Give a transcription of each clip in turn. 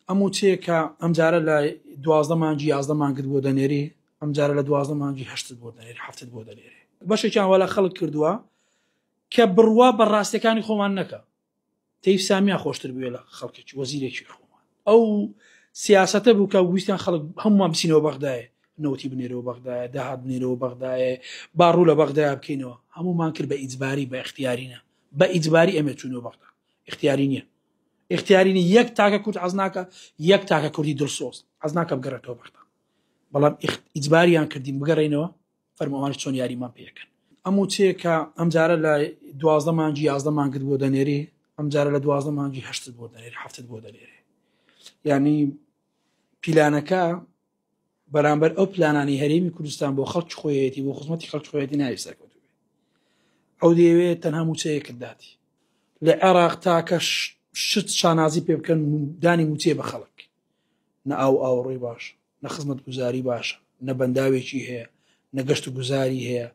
ئەم مووچەیە کە ئەمجارە لە 12 مانگی 11 مانگت بۆ دەنێری، ئەمجارە لە 12 مانگی هەشتت بۆ دەنێری، هەفتت بۆ دەنێری. بەشێکیان وا لە خەڵک کردووە کە بڕوا بە ڕاستیەکانی خۆمان نەکا. تەیف سامیان خۆشتر بوێ لە خەڵکێکی وەزیرێکی خۆمان. ئەو سیاسەتە بوو کە ویستیان خەڵک هەمووان بچینەوە بەغدایە، نەوتی بنێرەوە بەغدایە، داهات بنێرەوە بەغدایە، با ڕوو لە بەغدایە بکەینەوە. هەموومان کرد بە ئیجباری، بە ئیختیاری نا، بە ئیجباری ئێمە چوونەوە بەغدا، ئیختیاری نییە، ئیختیاری نییە. یەک تاکە کورد حەز ناکە، یەک تاکە کوردی دڵسۆز حەز ناکە بگەڕێتەوە بەغدا، بەڵام ئیجباریان کردین بگەڕێینەوە. فەرموو ئەوانیش چۆن یاریمان پێ ئەکەن. ئەم مووچەیە کە ئەمجارە لە 12 مانگی 11 مانگت بۆ دەنێری، ئەمجارە لە 12 مانگی هەشتت بۆ دەنێری، هەفتت بۆ دەنێری. یعنی پیلانەکە بەرامبەر ئەو پلانانی هەرێمی کوردستان بۆ خەڵکی خۆیەتی، بۆ خزمەتی خەڵکی خۆیەتی ناوی سەرکەوتوو بێ. ئەو دەیەوێت تەنها مووچەیەکت داتی. لە عێراق تاکە شت شانازی پێ بکەن دانی مووچەیە بە خەڵک. نە ئاو ئاوڕۆی باش، نە خزمەتگوزاری باشە، نە بەنداوێکی هەیە، نە گەشت و گوزاری هەیە.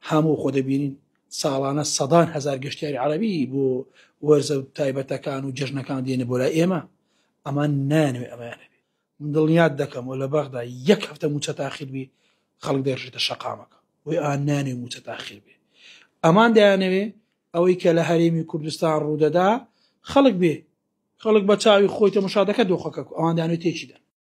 هەموو خۆ دەبینین ساڵانە سەدان هەزار گەشتیاری عەرەبی بۆ وەرزە تایبەتەکان و جەژنەکان دێنە بۆ لای ئێمە. ئەمان نانوێ ئەمانە بێ. من دڵنیات دەکەم و لە بەغدا یەک هەفتە مووچە تاخیر بی خەڵک دەڕژێتە شەقامەکە. بۆی ئان نانوێ مووچە تاخیر بێ. ئەمان دەیانەوێ ئەوەی کە لە هەرێمی کوردستان ڕوودەدا خەڵک بێ، خەڵک بە چاوی خۆی تەماشا دەکە دۆخەکە، ئەوان دانوێ تێکی دەن.